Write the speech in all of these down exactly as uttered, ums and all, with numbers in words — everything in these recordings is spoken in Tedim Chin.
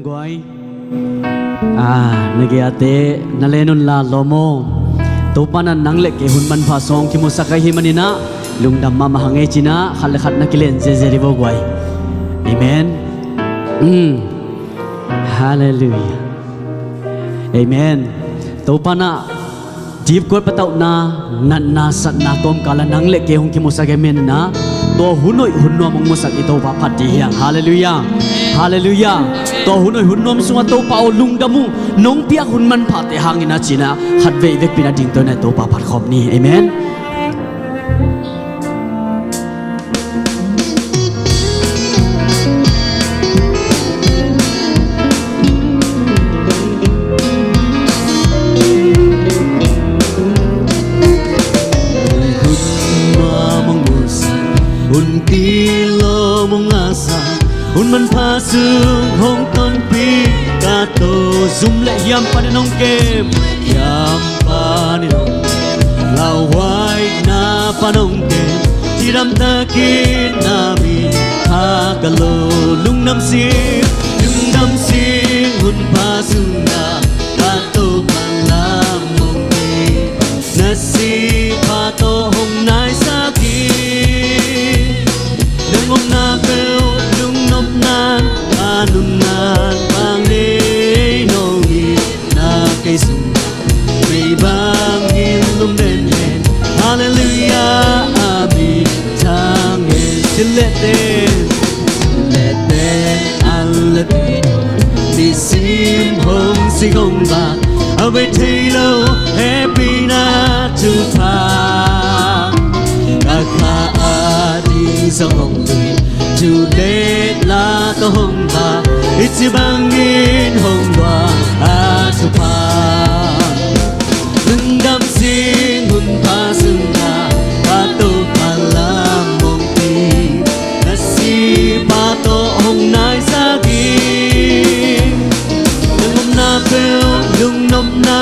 Guai. Ah, na gei a te, na len un la lawm aw. Topa in nang le kei hun manpha sawng kimusak ahih manin ah, lungdam mahmah hang ei ci-in ah, khat le khat na kilen ziazia dih vo guai. Amen. Mm. Halleluiah. Amen. Topa in ah, dipkuat patauhna, natna, satna kawmkal ah nang le kei hong kimusak ahih manin ah, tua hun hoih hun nuam hong musak i Topa phat ding hi hang. Halleluiah. Halleluiah. Tua hun hoih hun nuam sungah Topa aw lungdam ung, nong piak hun manphate hangin ah ci-in ah, khatvei vekpi in ah dingto in ah Topa phat khawm ni. Amen. Hun manpha sung hong tonpih ka to, zum le hiam panin hong kem, hiam panin hong kem, lauhuaina pan hong kem, cidam takin na min pha ka lo, lungdam sing, lungdam sing, hun pha sung na ka to, ka lam hong kem, na sih pha tawh hong naisak hi. Nang omna peuh lungnopna, a nunna bang nei nong hi, na kei sung mei bangin lum den hen. Halleluiah, a min thang hen. Cin le ten, cin le ten, an le ten, nisim hong sing hong bang, a vei thei lo hehpihna thupha. zong hong lui, tu le la tawh hong va, i ci bangin hong luang a thupha. Lungdam sing hun pha sung na, ka Topa lam hong pi, na sipha tawh hong nai sa ding. Na ngomna peuh lungnopna,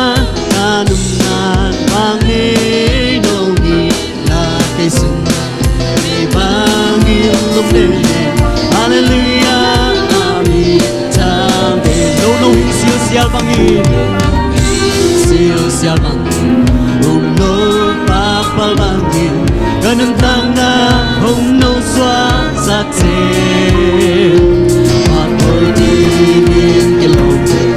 ka nunna bang ei no ni na kei sung na, kei bangin lum den. Halleluiah, amen. Tang den. No no hing sial sial bangin, sial sial bangin, hong no pakpal bangin, ka nuntakna hong no suak sak zen. Phat tawi dingin kilawm zen,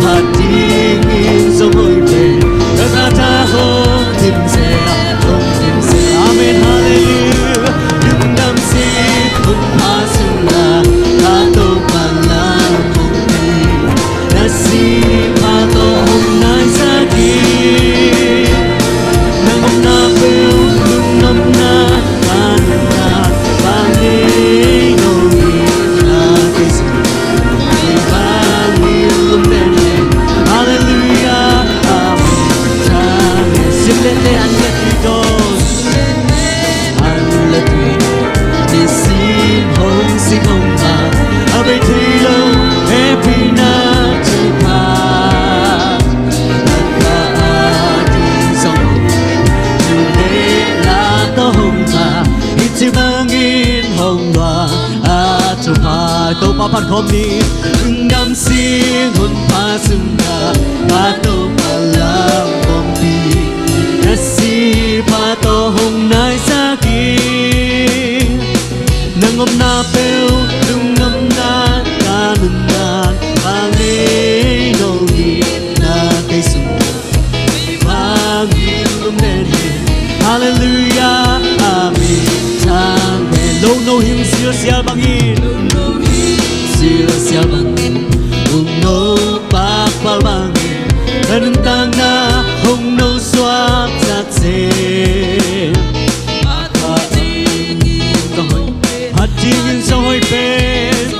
phat dingin zong hoih zen, ka khat a hong dim zen, hong dim zen. Amen, halleluiah. Lungdam sing hun pha sung na, ka Topa lam hong pi, na sipha tawh hong nai sa ding. Na ngomna peuh lungnopna, ka nunna bang ei no ni na kei sung na, kei bangin lum den. Halleluiah, amen. Amen. Sim leh leh an leh tui dawn, an leh tui dawn, nisim hong sik hong va, a bei thei lo hehpihna thupha. Ka khat a ding zong, tu le la tawh hong va, i ci bangin hong luang a thupha. Topa phat khawm ni. Lungdam sing hun pha sung na, ka Topa lam hong pi, na sipha tawh hong nai sa ding. Na ngomna peuh lungnopna, ka nunna bang ei no ni na kei sung na, kei bangin lum den. Halleluiah, amen. Tang den. No no hing sial sial bangin, sial sial bangin, hong no pakpal bangin, ka nuntakna hong no suak sak zen. Phat dingin zong hoih pen, phat dingin zong hoih pen,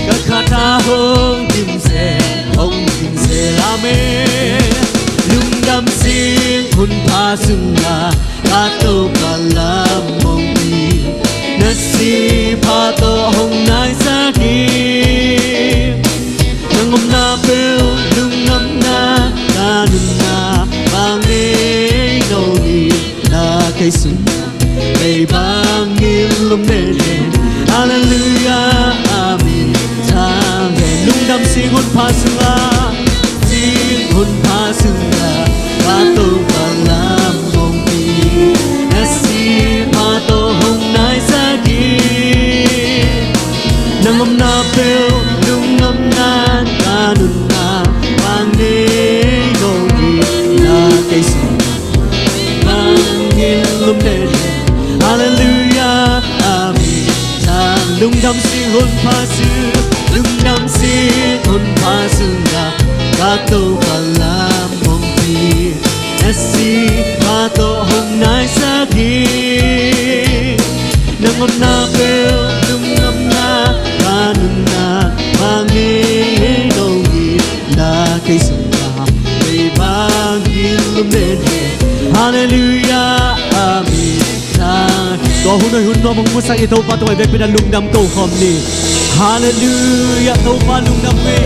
ka khat a hong dim zen, hong dim zen. Amen. Lungdam sing hun pha sung na, ka Topa lam hong pi, na sipha tawh hong nai sa ding. Na ngomna peuh lungnopna, ka nunna bang ei no ni na kei sung na, kei bangin lum den. Halleluiah, amen. Tang den. Lungdam sing hun pha sung na, sing hun pha sung na, ka Topa lam hong pi, na sipha tawh hong nai sa ding. Na ngomna peuh lungnopna, ka nunna bang ei no ni na kei sung na, kei bangin lum den. Halleluiah, amen. Tang. Lungdam sing hun pha sung, lungdam sing hun pha sung na, ka Topa lam hong pi, na sipha tawh hong nai sa ding. Na ngomna peuh lungnopna, ka nunna bang ei no ni na kei sung na, kei bangin lum den. Halleluiah, amen. Tua hun hoih hun nuam hong musak i Topa tungah i vekpi-in a lungdam ko khawm ni. Halleluiah, Topa lungdam hi.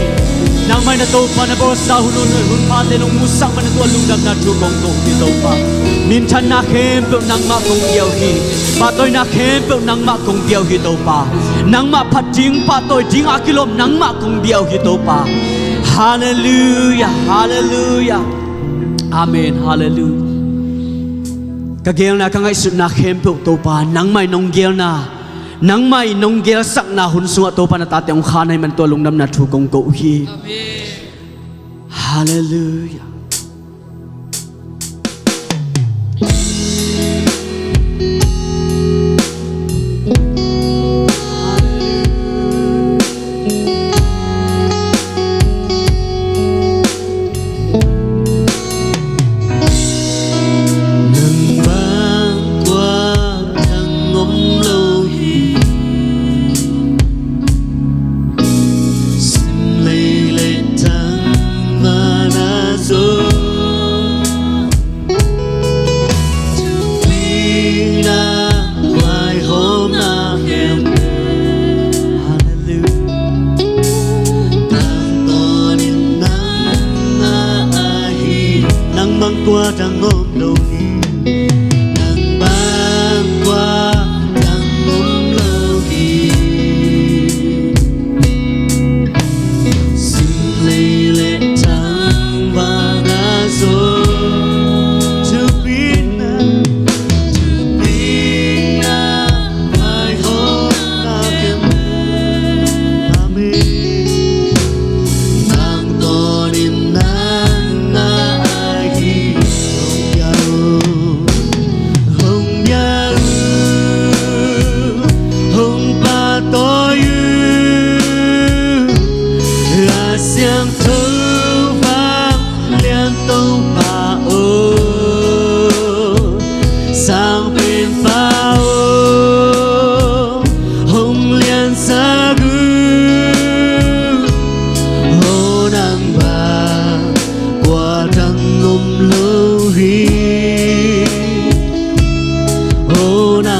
Nangmah in a Topa na bawlsa hun hoih hun phate nong musak manin tua lungdamna thu kong ko hi Topa. Minthanna khempeuh nangmah kong pia uh hi. Pahtawina khempeuh nangmah kong pia uh hi Topa. Nangmah phat ding pahtawi ding a kilawm nangmah kong pia uh hi Topa. Halleluiah, halleluiah. Amen, halleluiah. Ka geelna, ka ngaihsutna khempeuh Topa, nangmah in nong geelna, nangmah in nong geelsakna hun sungah Topa na tate hong khan ahih man tua lungdamna thu kong ko uh hi. Amen. Halleluiah. Nang bang kuamah tang om lo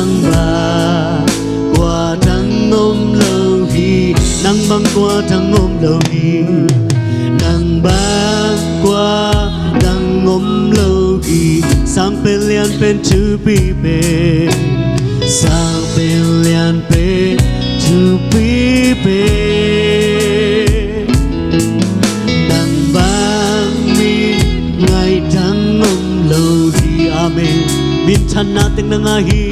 Nang bang kua dang om lo hi, nang bang kua dang om lo hi, nang bang kua dang om lo hi, sang pen lian pen thupi pen, sang pen lian pen thupi pen. Nang bang min ngaih dang om lo hi. Amen. Minthanna teng nang a hi.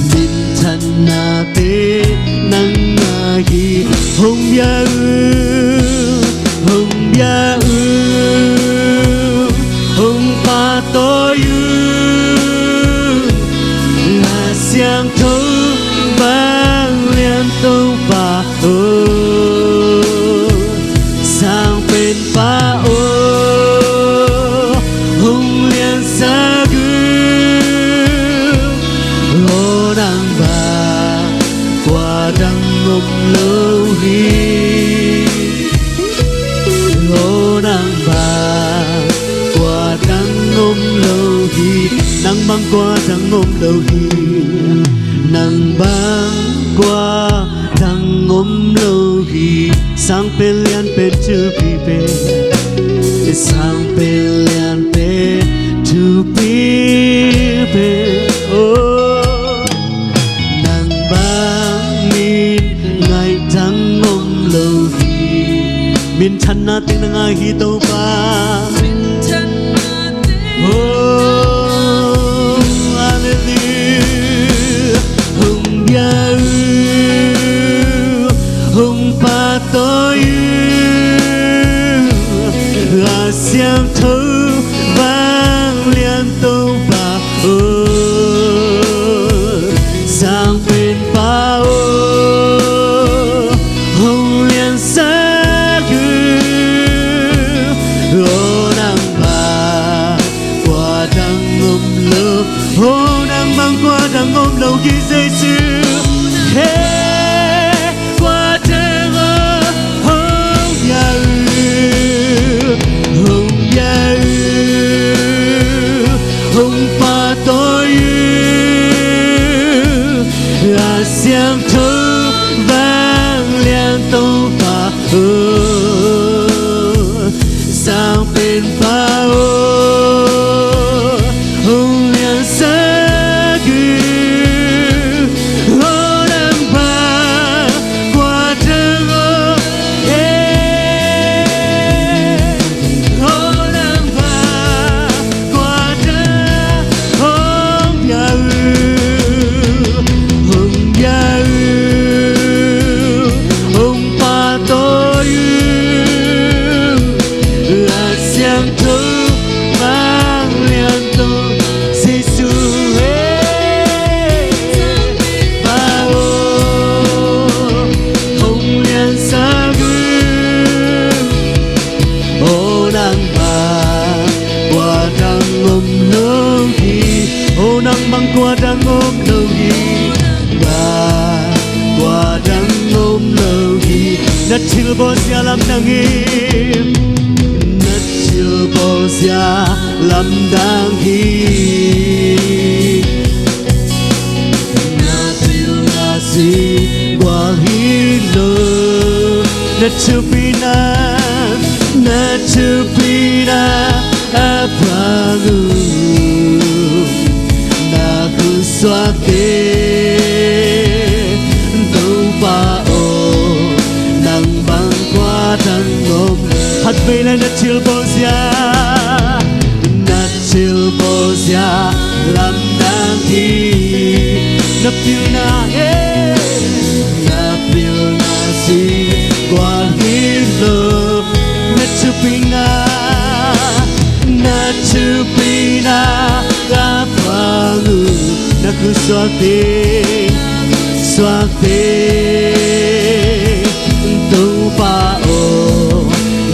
Minthanna teng nang a hi. Hong bia uh, hong bia uh, hong pahtawi uh, Lai Siangtho Vanglian Topa aw, sang pen pa aw, hong liansak uh. Aw, nang bang kua dang om lo hi. Aw, nang bang kua dang om lo hi, nang bang kua dang om lo hi, nang bang kua dang om lo hi. Sang pen lian pen thupi pen, sang pen lian pen thupi pen. Oh, nang bang min ngaih dang om lo hi. Minthanna teng nang a hi Topa. Oh, hallelujah. Hong bia uh, hong pahtawi uh, Lai Siangtho Vanglian Topa aw, sang pen pa aw, hong liansak uh. Aw, nang bang kua dang om lo, aw, nang bang kua dang om lo hi Jesu. Hey, kua dang om, hong bia uh, hong bia uh, hong pahtawi uh, Lai Siangtho Vanglian Topa aw, sang pen pa aw, hong liansak uh. Aw, nang bang kua dang om, eh, aw, nang bang kua dang, hong bia uh, hong bia uh, hong pahtawi uh, Lai Siangtho Vanglian Topa Jesu eh, pa aw, hong liansak uh. Aw, nang bang kua dang om lo hi. Aw, nang bang kua dang om lo hi. Bang kua dang om lo hi. Na thilbawlzia lamdang hi. Na thilbawlzia lamdang hi. Na pilna sih gual hi lo. Na thupina, na thupina a pang uh, na khut suak teh Topa aw, nang bang kua dang om. Khatvei lai na thilbawlzia, na thilbawlzia lamdang hi. Na pilna eh, na pilna sih gual hi lo. Na thupina, na thupina a pang uh, na khut suak teh, suak teh Topa aw,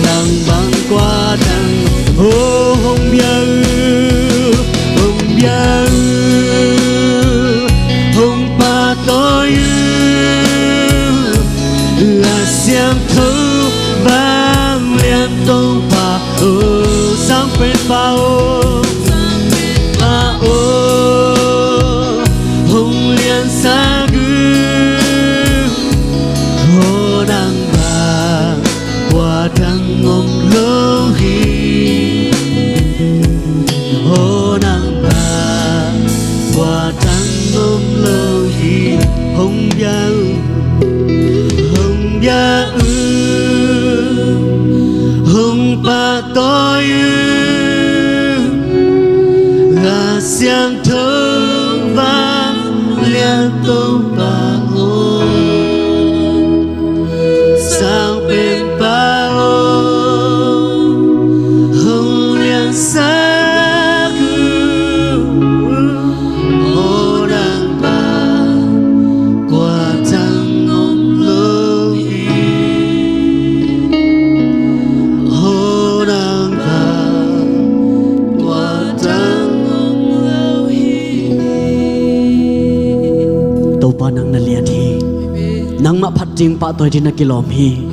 nang bang kua dang, oh, hong bia uh, hong bia uh, hong pahtawi uh, Lai Siangtho Vanglian Topa aw, sang pen pa aw, pa aw, hong Hong bia uh, hong bia uh, hong pahtawi uh, Kha Siangtho vanglian Topa aw, Sang Penpa aw, hong liansak uh. Aw Tangpa, kua tang om lo hi. Aw Tangpa, kua tang om lo hi. Topa nang na lian hi. Nangmah phat ding pahtawi ding na kilawm hi.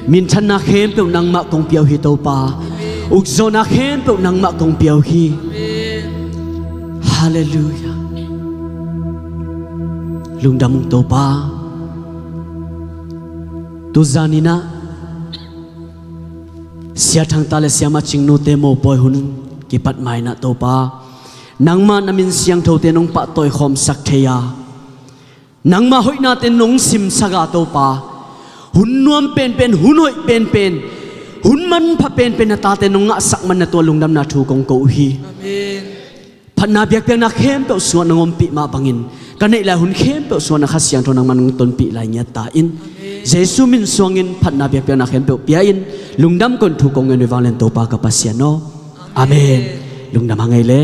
Minthanna khempeuh nangmah kong pia uh hi Topa. Ukzawhna khempeuh nangmah kong pia uh hi. Halleluiah. Lungdam ung Topa. Tuzan in ah Sia Thangta le Sia Macing nute mopawi hun kipat ma-in ah Topa, nangmah na min siangthote nong pahtawi khawmsak thei a, nangmah hoihnate nong simsak a Topa, hun nuam penpen, hun hoih penpen, hun manpha penpen na tate nong ngahsak man na tua lungdamna thu kong ko uh hi. Amen. Phatna biakpiakna khempeuh sungah nong ompih mah bangin ka neih lai hun khempeuh sungah na Kha Siangtho nangmah nong tonpih lai ngiat ta in. Amen. Jesu min suangin phatna biakpiakna khempeuh pia-in lungdam kong thu kong ngen uh hi vanglian Topa ka Pasian aw. Amen. Amen. Lungdam hang ei le.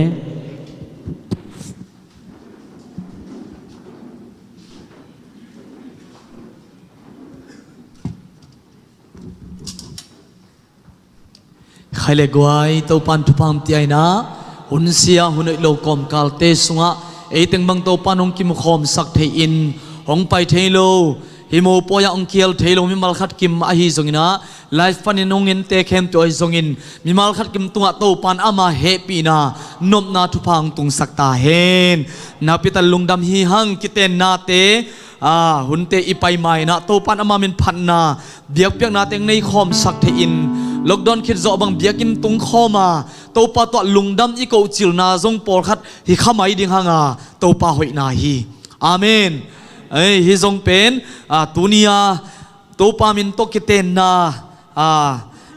Khai le guai, Topan thupha hong pia in ah, hun sia hun hoih lo kawmkalte sungah eiteng bang Topan hong kimukhawmsak thei-in, hong pai thei lo, hih mopawi ah hong kihel thei lo mimal khat kim ahi zongin ah, live panin hong ente khempeuh ahi zongin, mimal khat kim tungah Topan ama hehpihna, nopna thupha hong tungsak ta hen. Nakpi tak lungdam hi hang. Kitennate, a, hunte i pai ma-in ah Topan ama min phatna biakpiaknate hong nei khawmsak thei-in, lockdown khit zawh bang biakinn tung khawm a, Topa tungah lungdam i kohcilna zong pawlkhat hi kha mai ding hang a, Topa hoihna hi. Amen. Ei, hih zong pen, a, tuni-a Topa min tawh kitenna, a,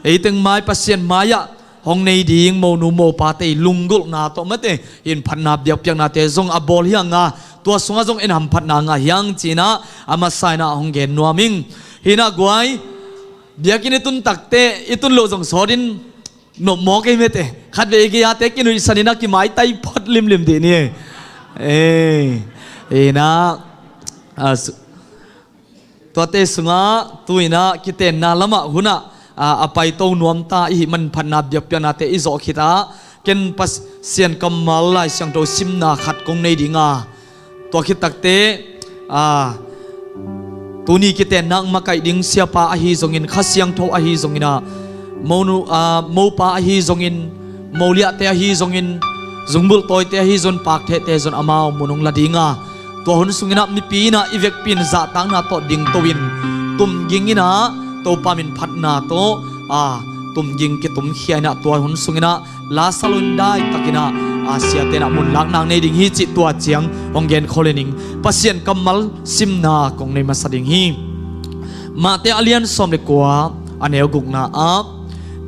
eiteng mai, Pasian mai-ah hong nei ding monu mopate i lunggulhna tawh mate in phatna biakpiaknate zong a bawl hi hang a, tua sungah zong en hamphatna ngah hi hang ci-in ah a masa-in ah hong gen nuam ing. Hi in ah guai, biakinn i tun takte i tun loh zong sawt in nop mawk ei mate. Khatvei i gei-ate kinuihsan in ah kimaitai phot limlim dih ni. Ei, hi in ah, a, su- Tuate sungah tu-in ah kitenna lamah hunah, a, a paito nuamta i hih man phatna biakpiaknate i zawh khit ah, ken Pasian kammal Lai Siangtho simna khat kong nei ding a, tua khit takte, a, tuni kitenna hong makaih ding siapa ahi zongin, Kha Siangtho ahi zongin ah, monu, a, mopa ahi zongin, moliahte ahi zongin, zungbulh tawite ahi zongin, pakthehte zong amau mun hong la ding a, tua hun sungin ah mipi in ah i vekpi in zahtakna tawh dingto in, tumging in ah Topa min phatna tawh, a, tumging kitumkhia in ah tua hun sungin ah lasa lo in daitakin ah, a, siate in ah mun lakna nei ding hi cih tua ciang hong genkhol ning. Pasian kammal simna kong nei masa ding hi. Matthai a lian sawm le kua, a neu gukna ah,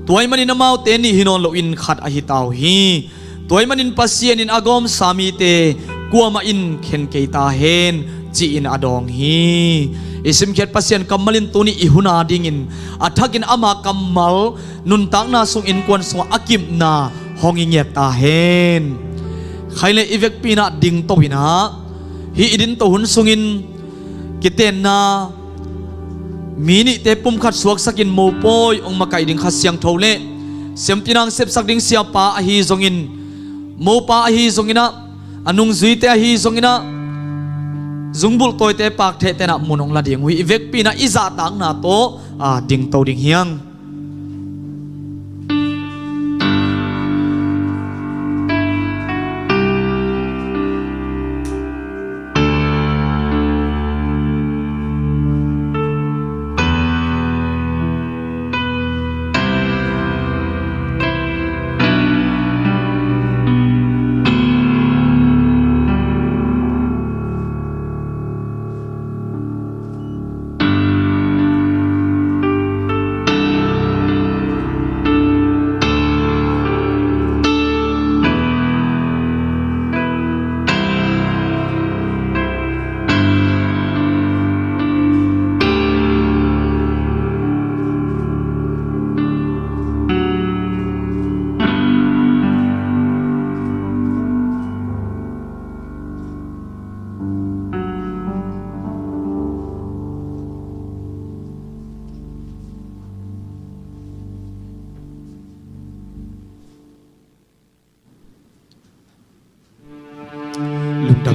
tua ahih manin amaute nih hi nawn loin khat ahi ta uh hi. Tua ahih manin Pasian in a gawmsa mite kuamah in khen kei ta hen, ci-in a dawng hi. I simkhiat Pasian kammal in tuni i hun adingin a thakin ama kammal nuntakna sung, innkuan sungah a kipna hong i ngiat ta hen. Khai le i vekpi in ah dingto in ah, hih i dingto hun sungin kitenna mi nihte pumkhat suaksakin mopawi hong makaih ding Kha Siangtho le siampi nang sepsak ding siapa ahi zongin, mopa ahi zongin ah, a nungzuite ahi zongin ah, zungbulh tawite, pakthehte in ah mun hong la ding uh hi. I vekpi in ah i zahtakna tawh, a, dingto ding hi hang.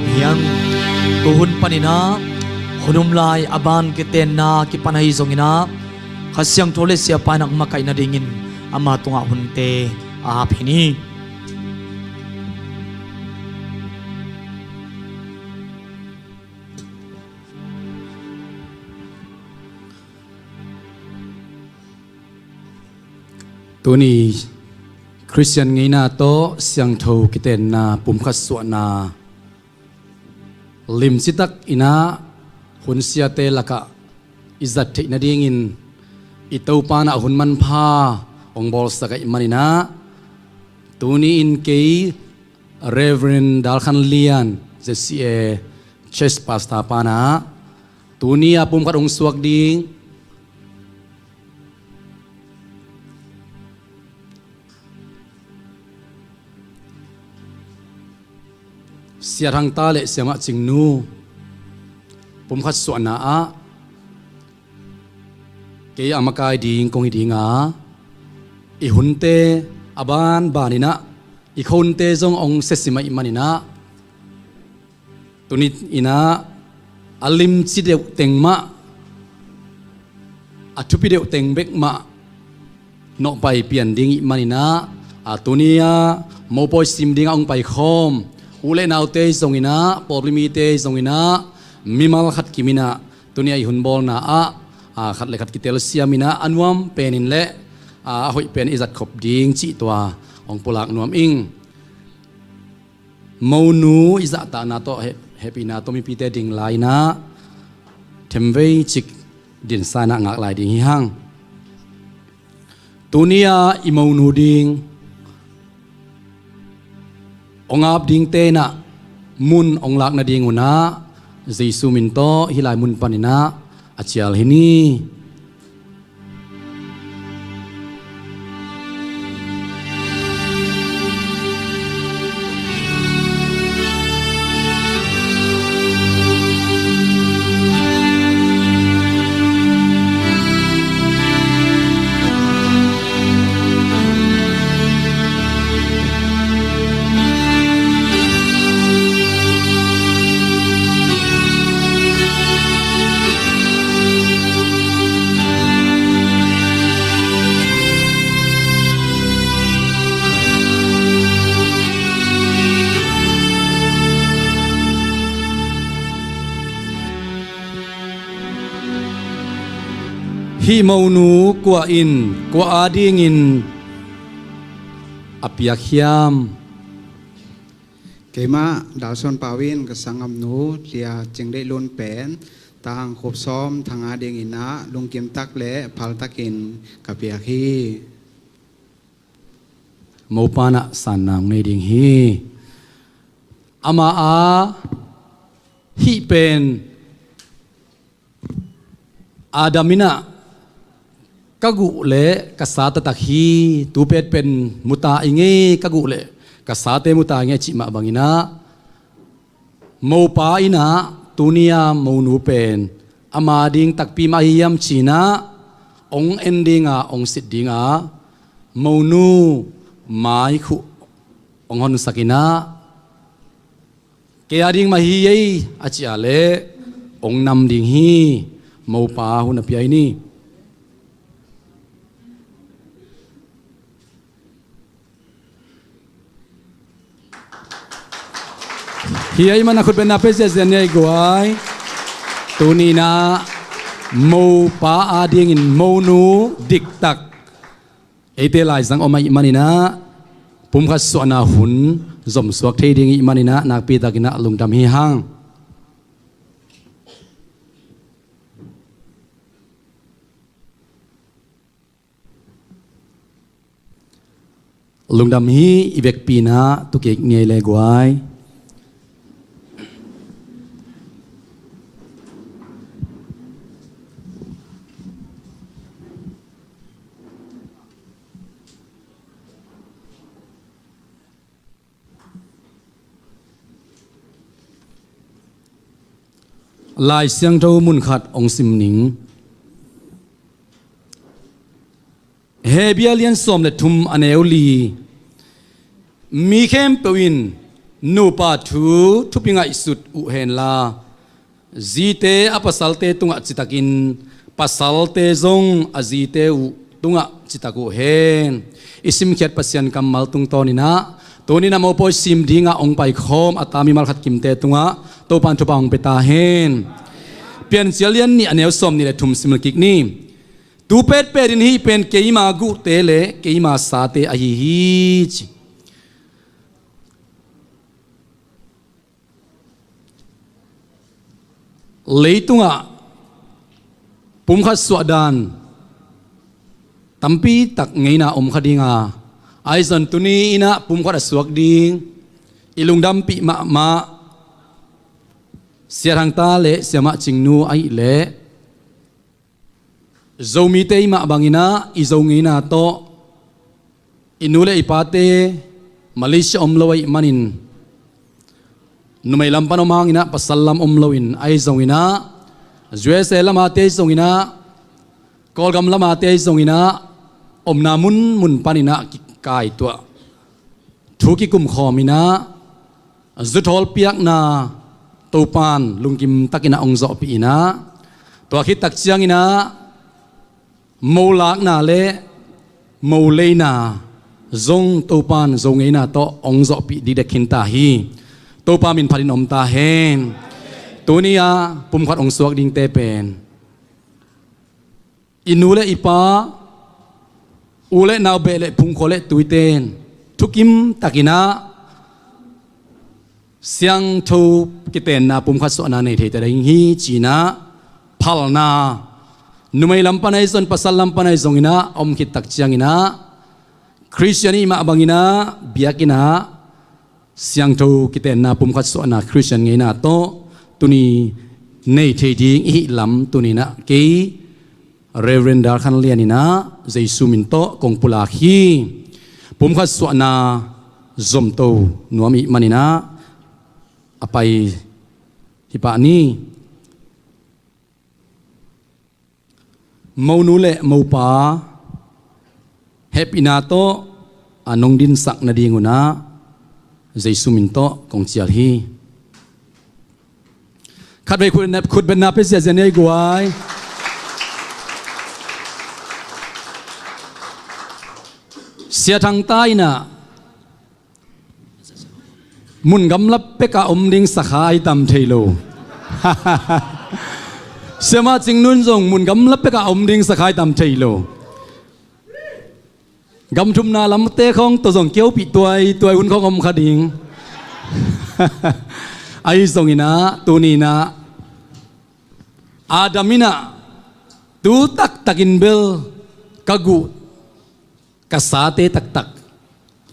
Hiang, tuhun paninah hun um lai a ban kitenna kipan ahi zonginah Kha Siangtho le siapa in a makaih nadingin ama tungah hunte a ap hi ni. Tuni Khristian ngeina tawh siangtho kitenna pumkhat suahna limci tak inah hun siate lakah i zat theih nadingin i Topa in a hun manpha hong bawlsak ahih maninah tuni in kei Reverend Dal Khan Lian, Z C A Church Pastor pa inah tuni a pumkhat hong suak ding Sia Thang Ta le Siamah Cing Nu pumkhat suahna ah kei a makai ding kong hi dinga, i hunte a banbaninah i khuahunte zong hong siasim ahih maninah tuni inah a limci deuh teng mah, a thupi deuh teng bek mah nawhpai pian ding ahih maninah, a tuni a mopawi sim dingah hong paikhawm u le naute zonginah, pawlpi mite zonginah, mimal khat kiminah tuni a i hun bawlna ah a khat le khat kitelsiam inah a nuam penin le a hoih pen i zatkhop ding cih tua hong pulak nuam ing. Monu i zahtakna tawh heh-, hehpihna tawh mipite ding lai inah themvei cik dinsa inah ngak lai ding hi hang. Tuni a i monu ding hong ap dingte inah mun hong lak nadingunah Jesu min tawh hih lai mun paninah a cial hi ni. Hih monu kua in, kua adingin a piak hiam? Keimah Dalson Pau in ka sanggamnu Lia Cing Deih Lun pen tang khup sawm thanga dinginah lungkim tak le phal takin ka piak hi. Mopa inah sanna hong nei ding hi. Ama a hih pen Adam inah ka guh le ka sa taktak hi, tu petpen muta i ngei, ka guh le ka sate muta i ngei cih mah banginah mopa inah tuni a monu pen ama ding takpi mah ahi hiam ci inah hong en dinga hong sit dinga monu maikhuh hong honsak inah kei a ding mah hi ei a cih a leh hong nam ding hi. Mopa hun a pia hi ni. Hi ei man a khut benna pe ziazia ni ei guai. Tuni inah mopa adingin monu diktak eite laizang om ahih maninah pumkhat suahna hun zomsuak thei ding ahih maninah nakpi takinah lungdam hi hang. Lungdam hi. I vekpi inah tukik ngei le guai. Lai Siangtho mun khat hong sim ning. Hebru a lian sawm le thum a neu li. Mi khempeuh in Nupa thu thupi ngaihsut uh henla, zite a pasalte tungah citakin, pasalte zong a zite uh tungah citak uh hen. I simkhiat Pasian kammal tungtawninah tuninah mopawi sim dingah hong paikhawm a ta mimal khat kimte tungah Topan thupha hong pia ta hen. Piancil lian nih a neu sawm nih le thum simkik ni. Tu petpet in hih pen keima guhte le keima sate ahi hi, ci. Leitungah pumkhat suahdan tampi tak ngeina om kha dinga, ahi zong tuni innah pumkhat a suak ding i lungdampih mahmah Sia Thangta le Siamah Cingnu ahih leh Zomite i mah banginah i Zo ngeina tawh i nu le i pate Malaysia om lo ahih manin, numei lam pan om hanginah pasal lam om loin ahi zonginah, U S A lamate ahi zonginah, Kawlgam lamate ahi zonginah, omna munmun paninah kikaituah thu kikumkhawm inah, zuthawl piakna Topan lungkim takinah hong zawhpih inah, tua khit tak cianginah mo lakna le mo leina zong Topan Zo ngeina tawh hong zawhpih dikdek khinta hi. Topa min phatin om ta hen. Tuni-a pumkhat hong suak dingte pen i nu le i pa, u le nau, beh le phungkhua le tuite in thukim takinah siangtho kitenna pumkhat suahna nei theita ding hi, cinah phalna, numei lam pan ahi zong pasal lam pan ahi zonginah a om khit tak cianginah, Khristian i mah banginah biakinnah siangtho kitenna pumkhat suahna Khristian ngeina tawh tuni nei thei ding i hih lam tuninah kei Reverend Dar Khan Lian inah Jesu min tawh kong pulak hi. Pumkhat suahna zomto nuam ih maninah a pai hi pah ni. Monu le mopa hehpihna tawh a nong dinsak nadingunah Jesu min tawh kong cial hi. Khatvei khut, khutbetna pia ziahziah ni ei guai. Sia Thangta innah mun gamla pekah om ding sakha ai tam thei lo. Siamah Cingnu in zong mun gamla pekah om ding sakha ai tam thei lo. Gam thumna lamte khawng tawh zong kihopih tuaituai hun khawng om kha ding. Ahi zonginah tuninah Adam innah tu taktakin bel ka guh ka sate taktak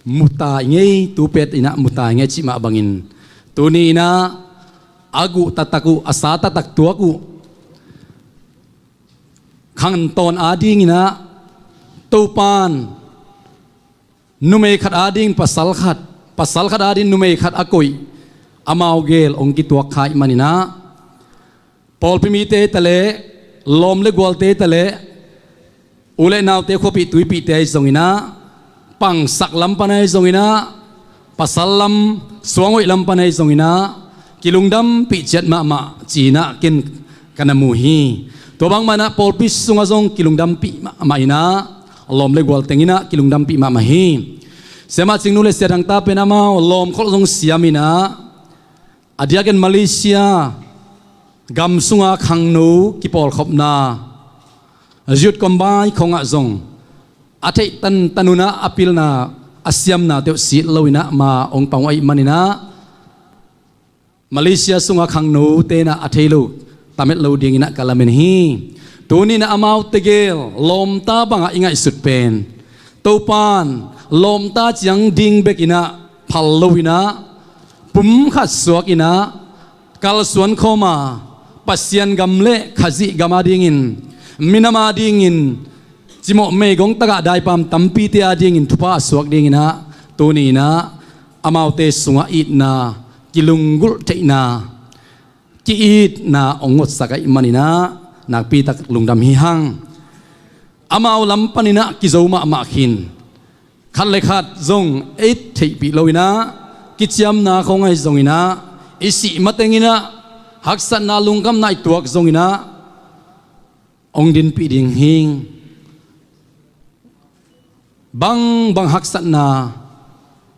muta i ngei, tu pet innah muta i ngei cih mah bangin, tuni innah a guh taktak uh, a sa taktak tuak uh khantawn adinginah Topan numei khat adingin pasal khat, pasal khat adingin numei khat a koih, amau gel hong kituak kha ih maninah, pawlpi mite taleh, lawm le gualte taleh, u le naute, khuapih tuipihte ahi zonginah, pangsak lam pan ahi zonginah, pasal lam, suanghoih lam pan ahi zonginah kilungdampih ciat mahmah cinah ken ka na mu hi. Tua bangmah inah pawlpi sungah zong kilungdampih mahmah inah, lawm le gual tenginah kilungdampih mahmah hi. Siamah Cingnu le Sia Thangta pen amau lawmkholh zong siam inah, a diakin Malaysia gam sunga khangno kipawlkhopna, youth combine khongah zong a theih tantan unah a pilna, a siamna teuh sit loinah ma hong pang uh ahih maninah, Malaysia sunga khangno tenah a thei lo tamet lo dinginah ka lamen hi. Tuninah amau tegel lawmta bangah i ngaihsut pen Topan lawmta ciang ding bekinah phal loinah, pumkhat suakinah, kalsuan khawma Pasian gam le Khazih gam adingin, minam adingin cimawh meigong tagah daipam tampite adingin thupha a suak dinginah, tuninah amaute sungah itna, kilunggulh theihna, ki-itna hong ngotsak ahih maninah nakpitak lungdam hi hang. Amau lam paninah kizo mahmah khin, khat le khat zong ei theihpih loinah, kiciamna khawng ahi zonginah, i sih mateng inah haksatna lungkhamna i tuak zonginah hong dinpih ding hi. Bangbang haksatna,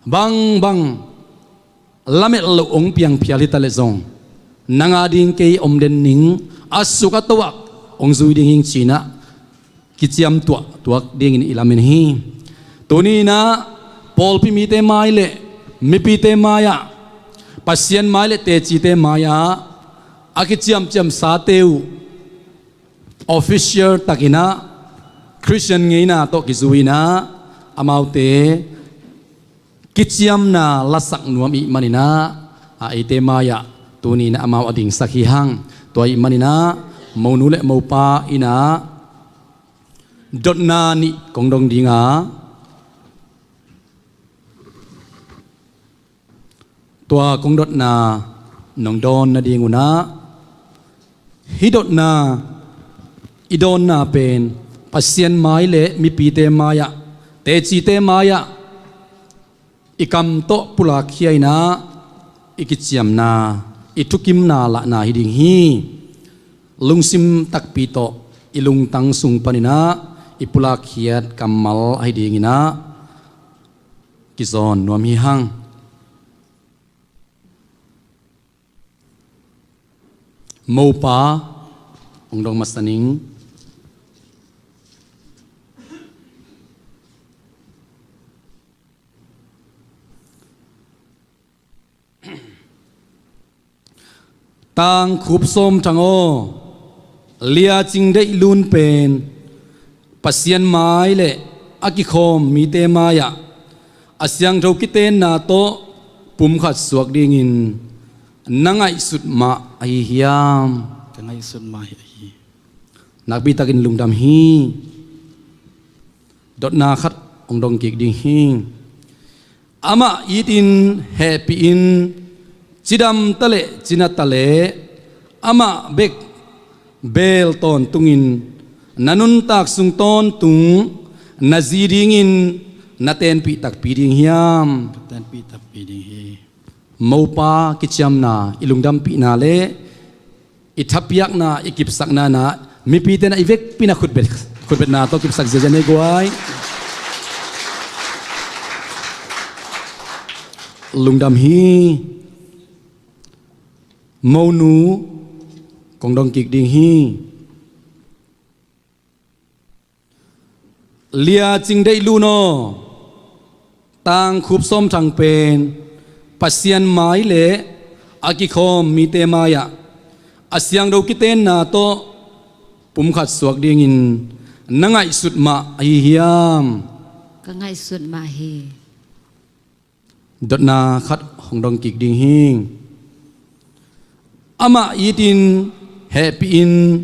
bangbang lamet loh hong piangphial hitaleh zong, nang a ding kei om den ning, a suk a toak hong zui ding hing cinah kiciam tuahtuak dingin i lamen hi. Tuni inah pawlpi mite mai le mipite mai-ah, Pasian mai le tecite mai-ah a kiciamciamsate uh official takinah Khristian ngeina tawh kizui inah amaute kiciamna lasak nuam ih maninah, a, eite mai-ah tuni inah amau a dingsak hi hang. Tua ih maninah monu le mopa inah dotna nih kong dong dinga, tua kong dotna nong dawn nading unah, hih dotna i dawnna pen Pasian mai le mipite mai-ah, tecite mai-ah i kam tawh pulakkhia inah i kiciamna, i thukimna lahna hi ding hi. Lungsim takpi tawh i lungtang sung paninah i pulakkhiat kammal ahi dinginah kizawn nuam hi hang. Mopa hong dong masa ning. Tang Khup Sawm Thang aw, Lia Cing Deih Lun pen Pasian mai le a kikhawm mite mai-ah a siangtho kitenna tawh pumkhat suak dingin na ngaihsut mah ahi hiam? Ka ngaihsut mah hi ahi. Nakpitakin lungdam hi. Dotna khat hong dong kik ding hi. Amah itin, hehpihin, cidam ta leh cina ta leh amah bek beel tawntungin na nuntak sung tawntung na zi dingin na tenpih takpi ding hiam? Ka tenpih takpi ding hi. Mopa kiciamna, i lungdampihna le i thapiakna, i kipsakna inah mipite inah i vekpi inah khutbet, khutbetna tawh kipsak ziazia nei guai. Lungdam hi. Monu kong dong kik ding hi. Lia Cing Deih Lun aw, Tang Khup Sawm Thang pen Pasian mai le a kikhawm mite mai-ah a siangtho kitenna tawh pumkhat suak dingin na ngaihsut mah ahi hiam? Ka ngaihsut mah hi. Dotna khat hong dong kik ding hi. Amah itin, hehpihin,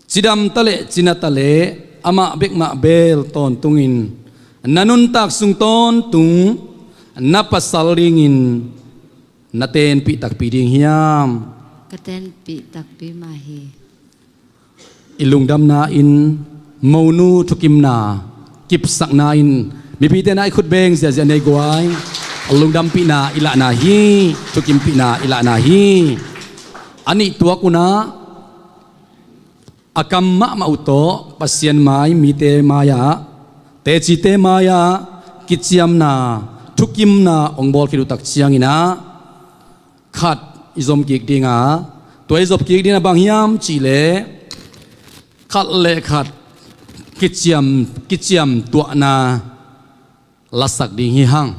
cidam ta leh cina ta leh amah bek mah beel tawntungin na nuntak sung tawntung na pasal dingin na tenpih takpi ding hiam? Ka tenpih takpi mah hi. I lungdamna in, monu thukimna, kipsakna in mipite inah i khut beng ziazia nei guai. Lungdampihna i lahna hi. Thukimpihna i lahna hi. A nih tuak unah a kam mahmah uh tawh Pasian mai mite mai-ah, tecite mai-ah kiciamna, thukimna hong bawl khit uh tak cianginah khat i zom kik dinga, tua i zom kik dingna bang hiam cihleh khat le khat kiciam, kiciam tuahna lasak ding hi hang.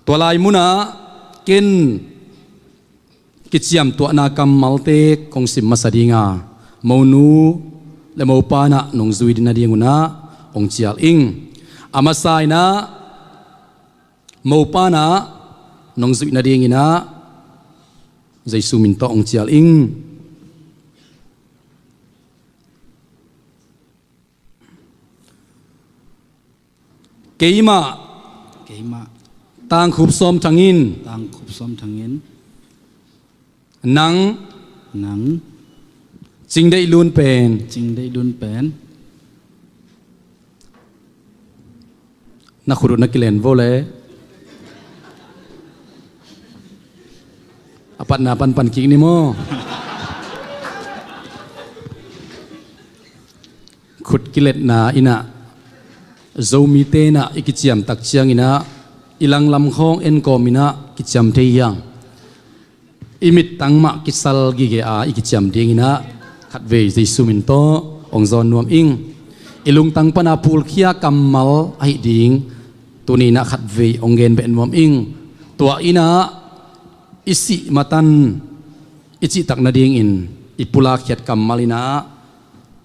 Tua lai munah ken kiciam tuahna kammalte kong sim masa dinga, monu le mopa inah nong zui ding nading unah hong cial ing. A masa inah mopa inah nong zuih nadinginah Jesu min tawh hong cial ing. Keimah, keimah, Tang Khup Sawm Thang in, Tang Khup Sawm Thang in, nang, nang, Cing Deih Lun pen, Cing Deih Lun pen, na khut uh na kilen vo le. Patna panpan kik ni maw? Khut kiletna in ah, Zomite in ah i kiciam tak ciangin ah, i langlam khawng enkawm in ah kiciam thei hi hang. I mittang mah kisal gige a i kiciam dingin ah, khatvei Jesu min tawh hong zawn nuam ing. I lungtang pana phulkhia kammal ahi ding tuni in ah khatvei hong gen beh nuam ing. Tua in ah, i sih matan i cihtak nadingin i pulak khiat kammal in ah,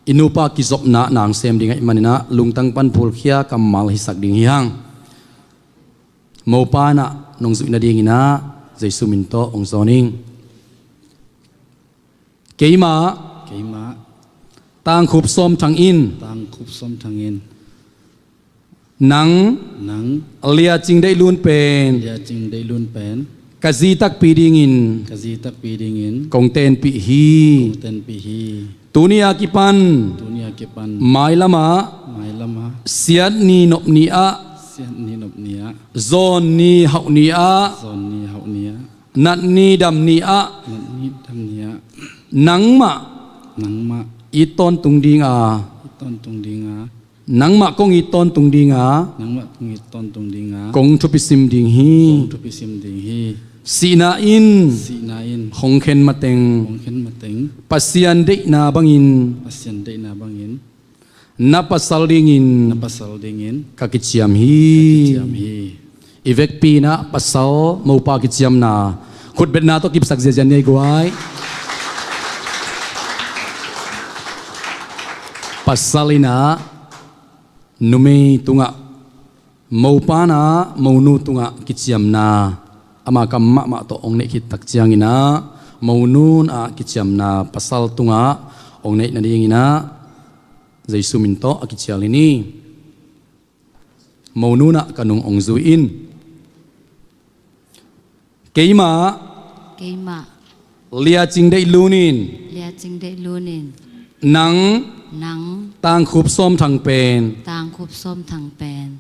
i nupa kizopna nang sem ding ahih manin ah, lungtang pan phulkhia kammal hisak ding hi hang. Mopa in ah nong zuih nadingin ah, Jesu min tawh hong zawn ing. Keimah, keimah, Tangkhup Sawm Thang in, Tangkhup Sawm Thang in, nang, nang, Lia Cing Deih Lun pen, Lia Cing Deih Lun pen, ka zi takpi dingin, ka zi takpi dingin, kong tenpih hi. Kong tenpih hi. Tuni a kipan, tuni a kipan, mailam ah, mailam ah, siat ni nop ni ah, siat ni nop ni ah, zawn ni hauh ni ah, zawn ni hauh ni ah, nat ni dam ni ah, nat ni dam ni ah, nangmah, nangmah, it tawntung ding a, it tawntung ding a, nangmah kong it tawntung ding a, nangmah kong it tawntung ding a, kong thupi sim ding hi. Kong thupi sim ding hi. Sihna in, sihna in, hong khen mateng, hong khen mateng, Pasian deihna bangin, Pasian deihna bangin, na pasal dingin, na pasal dingin, ka kiciam hi. Ka kiciam hi. I vekpi in ah pasal mopa kiciamna khutbetna tawh kipsak ziahziah ni ei guai. Pasal in ah numei tungah, mopa in ah monu tungah kiciamna ama kam mahmah tawh hong neih khit tak ciangin ah, monu in ah kiciamna pasal tungah hong neih nadingin ah, Jesu min tawh a kicial hi ni. Monu in ah ka nung hong zui in. Keimah, keimah, Lia Cing Deih Lun in, Lia Cing Deih Lun in, nang, nang, Tangkhup Sawm Thang pen, Tangkhup Sawm Thang pen,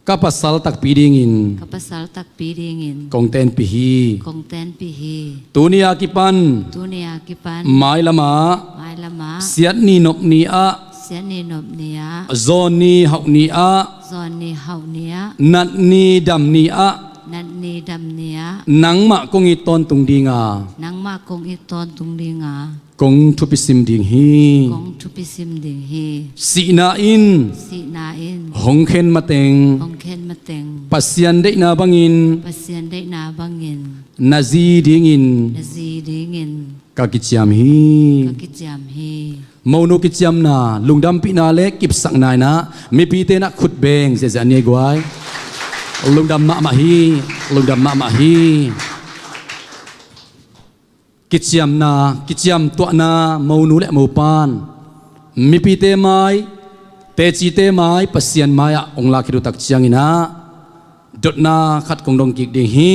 ka pasal takpi dingin, ka pasal takpi dingin, kong tenpih hi. Kong tenpih hi. Tuni a kipan, tuni a kipan, mailam ah, mailam ah, siat ni nop ni ah, siat ni nop ni ah, zawn ni hauh ni ah, zawn ni hauh ni ah, nat ni dam ni ah, nat ni dam ni ah, nangmah kong it tawntung ding a, nangmah kong it tawntung ding a, kong thupi sim ding hi. Kong thupi sim ding hi. Sihna in, sihna in, hong khen mateng, hong khen mateng, Pasian deihna bangin, Pasian deihna bangin, na zi dingin, na zi dingin, ka kiciam hi. Ka kiciam hi. Monu kiciamna, lungdampihna le kipsakna in ah, mipite in ah khut beng ziahziah ni ei guai. Lungdam mahmah hi. Lungdam mahmah hi. Kiciamna, kiciamtuahna, monu le mopa'n mipite mai, tecite mai, Pasian mai-ah hong lak khit uh tak ciangin ah, dotna khat kong dong kik ding hi.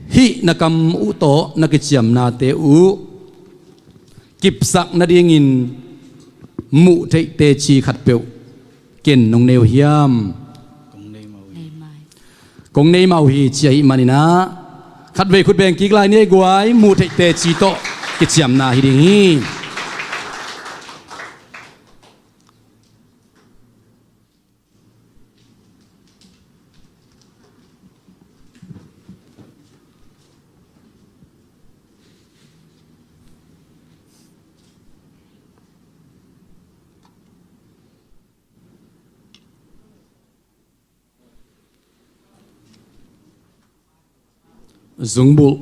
Hih na kam uh tawh na kiciamnate uh kipsak nadingin muh theih teci khatpeuh ken nong nei uh hiam? Kong nei mah uh hi, ci ahih manin ah, khatvei khut beng kik lai ni ei guai, muh theih teci tawh kiciamna hi ding hi. Zungbulh,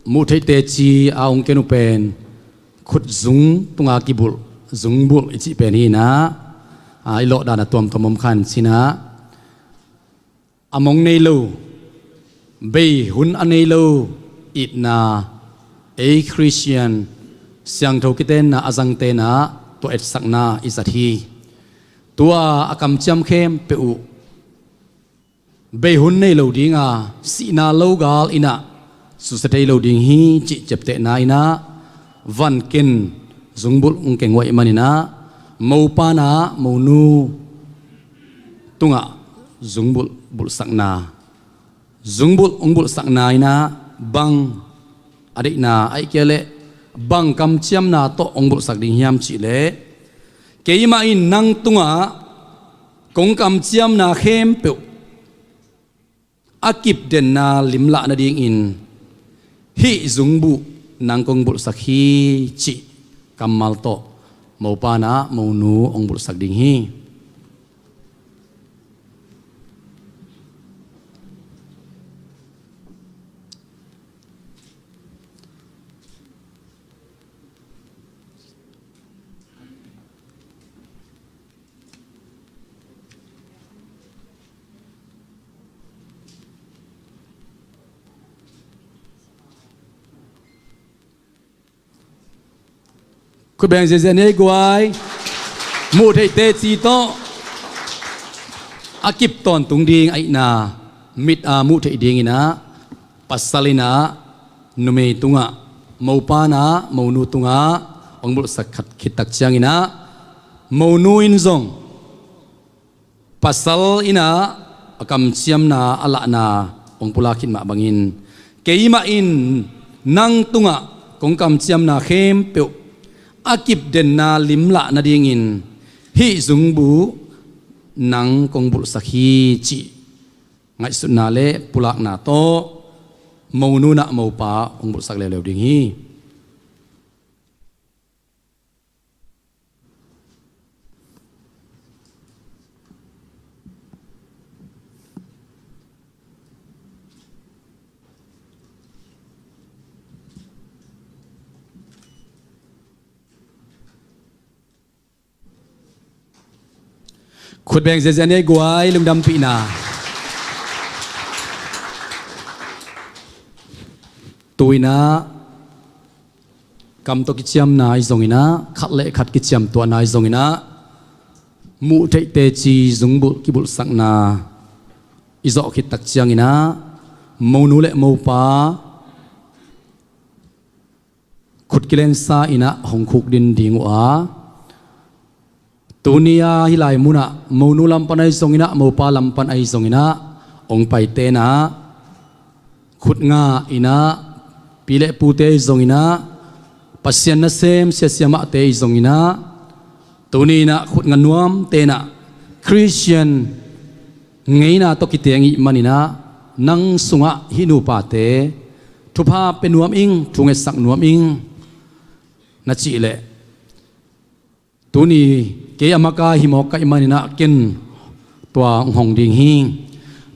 muh theih teci a hong ken uh pen, khut zung tunga kibulh zungbulh i cih pen hi in ah, a, i lawh dan a tuamtuam om kha in cin ah, a mong nei lo, bei hun a nei lo itna, ei Khristian siangtho kitenna a zangte in ah tua etsakna i zat hi. Tua a kamciam khempeuh uh bei hun nei lo ding a, sihna lo gal in ah susia thei lo ding hi cih ciaptehna in ah, van ken zungbulh hong keng uh ahih manin ah, mopa in ah monu tungah zungbulh bulhsakna, zungbulh hong bulhsakna in ah bang a deihna, ahih kei leh bang kamciamna tawh hong bulhsak ding hiam cih leh, keimah in nang tungah kong kamciamna khempeuh a kipdenna limlah nadingin hih zungbuh nang kong bulhsak hi, cih kammal tawh mopa in ah monu hong bulhsak ding hi. Khut beng ziahziah ni ei guai. Muh theih teci tawh a kip tawntung ding ahihna mit a muh theih dingin ah, pasal in ah numei tungah, mopa in ah monu tungah hong bulhsak khat khit tak ciangin ah, monu in zong pasal in ah a kamciamna a lahna hong pulak khit mah bangin, keimah in nang tungah kong kamciamna khempeuh a kipdenna limlah nadingin hih zungbuh nang kong bulhsak hi, cih ngaihsutna le pulakna tawh monu in ah mopa hong bulhsak leuleu ding hi. Khut beng ziahziah ni ei guai, lungdampihna. Tu in ah kam tawh kiciamna ahi zongin ah, khat le khat kiciamtuahna ahi zongin ah, muh theih teci zungbulh kibulhsakna i zawh khit tak ciangin ah, monu le mopa khut kilensa in ah hong khukdin ding uh a, tuni a hih lai munah monu lam pan ahi zongin ah, mopa lam pan ahi zongin ah, hong paite in ah, khut nga in ah, pi le pute ahi zongin ah, Pasian nasem sia siamahte ahi zongin ah, tuni in ah khut nga nuamte in ah, Khristian ngeina tawh kiteng ih manin ah, nang sungah hih nupate thupha pia nuam ing, thu ngetsak nuam ing na cih leh, tuni kei a makaih hi mawk ka hih manin ah ken tua hong hong ding hi.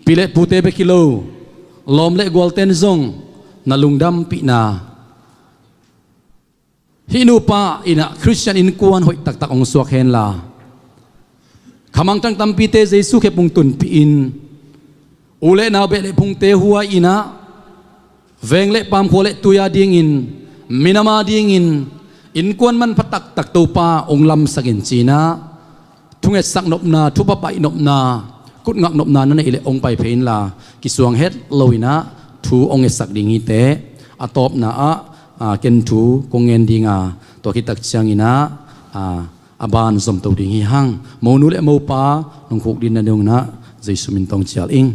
Pi le pute bek hi lo, lawm le gualten zong na lungdampihna, hih nupa in ah Khristian innkuan hoih taktak hong suak henla, khamangthang tampite Jesu khep hong tunpih in, u le nau beh le phungte huai in ah, veng le paam, khua le tui a dingin, minam a dingin innkuan manpha taktak Topa hong lamsak in ci-in ah, thu ngetsak nopna, thupha paih nopna, kut ngak nopna na neih leh hong pai phei inla, kisuang het lo in ah thu hong ngetsak ding hi teh. A tawpna ah, a, ken thu kong ngen ding a, tua khit tak ciangin ah, a, a ban zomto ding hi hang. Monu le mopa nong khukdin nading un ah Jesu min tawh hong cial ing.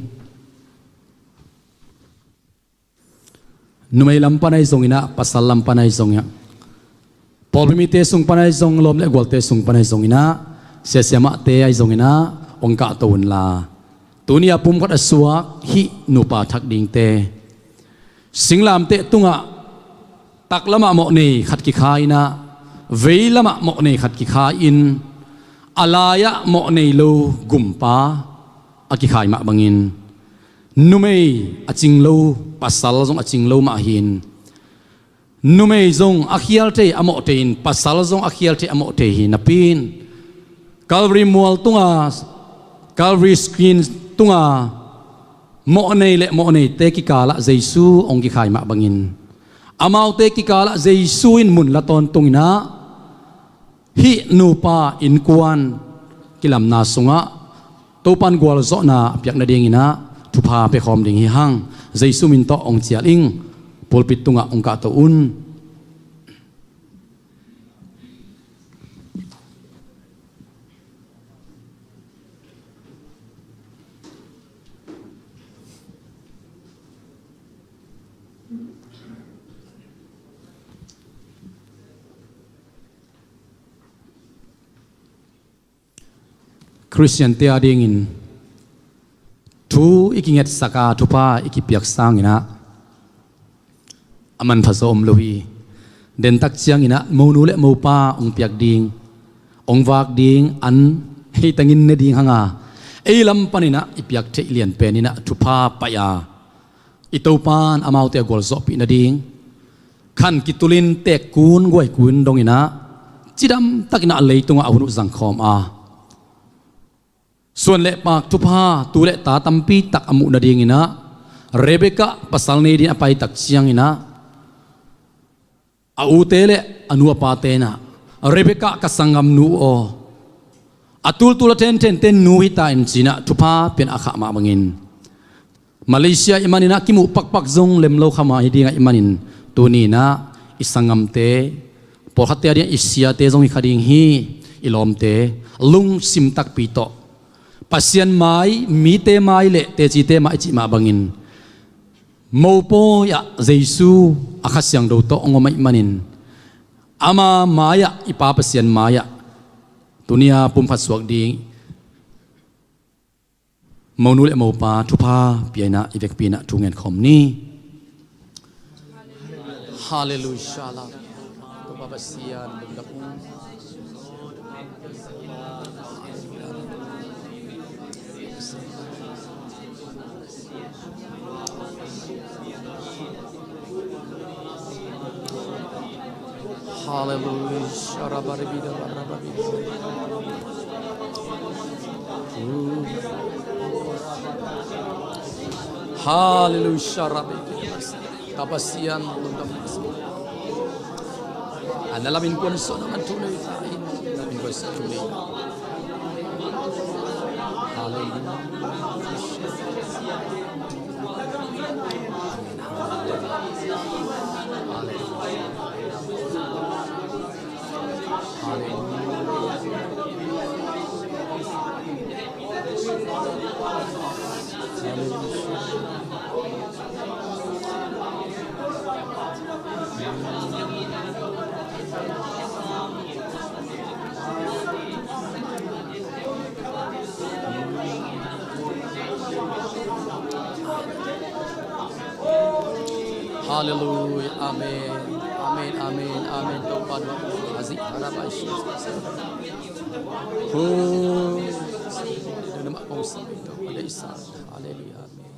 Numei lam pan ahi zongin ah, pasal lam pan ahi zongin ah, pawlpi mite sung pan ahi zong, lawm le gualte sung pan ahi zongin ah, sia siamahte ahi zongin ah, hong kahto unla, tuni a pumkhat a suak hih nupa thak dingte, singlamteh tungah taklamah mawhnei khat kikha in ah, veilamah mawhnei khat kikha in, a lai-ah mawhnei lo gumpa a kikhai mah bangin, numei a cing lo, pasal zong a cing lo mah hi-in, numei zong a khial thei a mawh thei in, pasal zong a khial thei a mawh thei hi napi-in, Calvary mual tunga, Calvary screen tunga mawhnei le mawhneite kikalah Jesu hong kikhai mah bangin, amaute kikalah Jesu in mun la tawntung in ah, hih nupa innkuan kilamna sungah Topa in gualzawhna a piak nadingin ah thupha pia khawm ding hi hang. Jesu min tawh hong cial ing. Pulpit tungah hong kahto un. Khristiante adingin thu i kingetsak a, thupha i kipiak sangin ah a manpha zaw om lo hi. Dentak ciangin ah monu le mopa hong piak ding, hong vak ding an hei tangin ne ding hang a, ei lam panin ah i piak theih lian pen in ah thupha paih a, i Topa'n amaute a gualzawhpih nading khan kitulin tekkun guaikun dongin ah cidamtakin ah leitungah a hun uh zangkhawm a, suan le paak thupha tu le ta tampi tak a muh nadingin ah Rebekah pasal nei dingin a paitak ciangin ah a ute le a nu a pate in ah, "Rebekah ka sanggamnu aw, a tultul a thenthente nu hi ta in," ci-in ah thupha pian a khah mah bangin, Malaysia i manin ah kimuh pakpak zong lem lo kha mah hi ding ahih manin, tuni in ah i sanggamte, pawlkhatte ading ah i siate zong hi kha ding hi. I lawmte, lungsim takpi tawh Pasian mai, mite mai le tecite mai i cih mah bangin, mopawi ah Jesu a Kha Siangtho tawh hong om ahih manin, ama mai-ah, i Pa Pasian mai-ah tuni-a pumkhat suak ding monu le mopa thupha pia-in ah i vekpi-in ah thu ngen khawm ni. Halleluiah. Topa Pasian lungdam ung. Halleluiah. Sharabaribida barababida. Halleluiah. Sharabi. Tapasian lungdam. Ana lamin kuan so na man thu nei ta in. Lamin kuan so thu nei ta. Halleluiah. Halleluiah. Amen. Amen. Amen. Amen. Topa nuam a zi harabai shi. Hu. Nama kong sa. Topa dei sa. Halleluiah. Amen.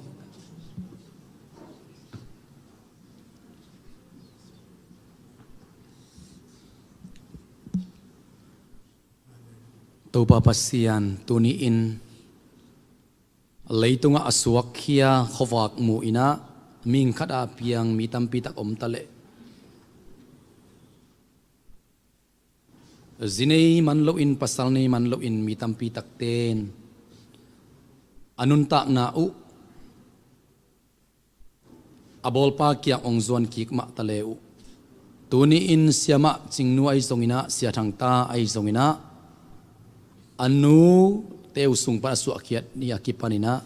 Topa Pasian, tuni-in leitungah a suakkhia khuavak mu-in ah, mihing khat a piang mi tampi tak om ta leh, zi nei man loin, pasal nei man loin mi tampi takte in a nuntakna uh a bawlpa kiang hong zuan kik mah ta le uh. Tuni-in Siamah Cingnu ahi zongin ah, Sia Thangta ahi zongin ah, a nute uh sung pan a suahkhiat ni a kipanin ah,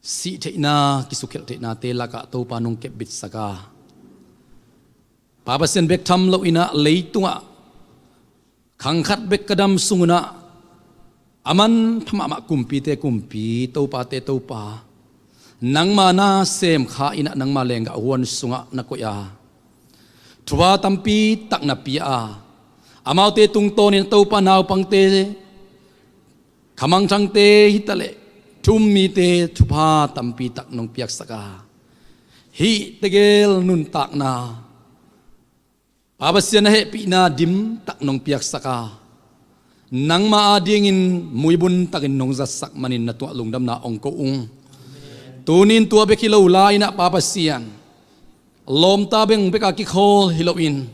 sih theihna, kisukhelh theihnate lakah Topa nong kepbitsak a, Pa Pasian bek tham loin ah leitungah khang khat bek ka dam sung un ah, a manpha mahmah kumpite Kumpi, topate Topa, nangma nasem kha-in ah, nangma lenggah huan sungah na koih a, thupha tampi tak na pia a, amaute tungtawnin Topa naupangte, khamangthangte hi ta leh, thu-um mite thupha tampi tak nong piaksak a, hih tegel nuntakna Pa Pasian na hehpihna dim tak nong piaksak a, nangma adingin muibun takin nong zatsak manin na tungah lungdamna hong ko ung. Tuni-in tua bek hi lo lai-in ah, Pa Pasian, lawmta bang bek a kikhawl hi loin,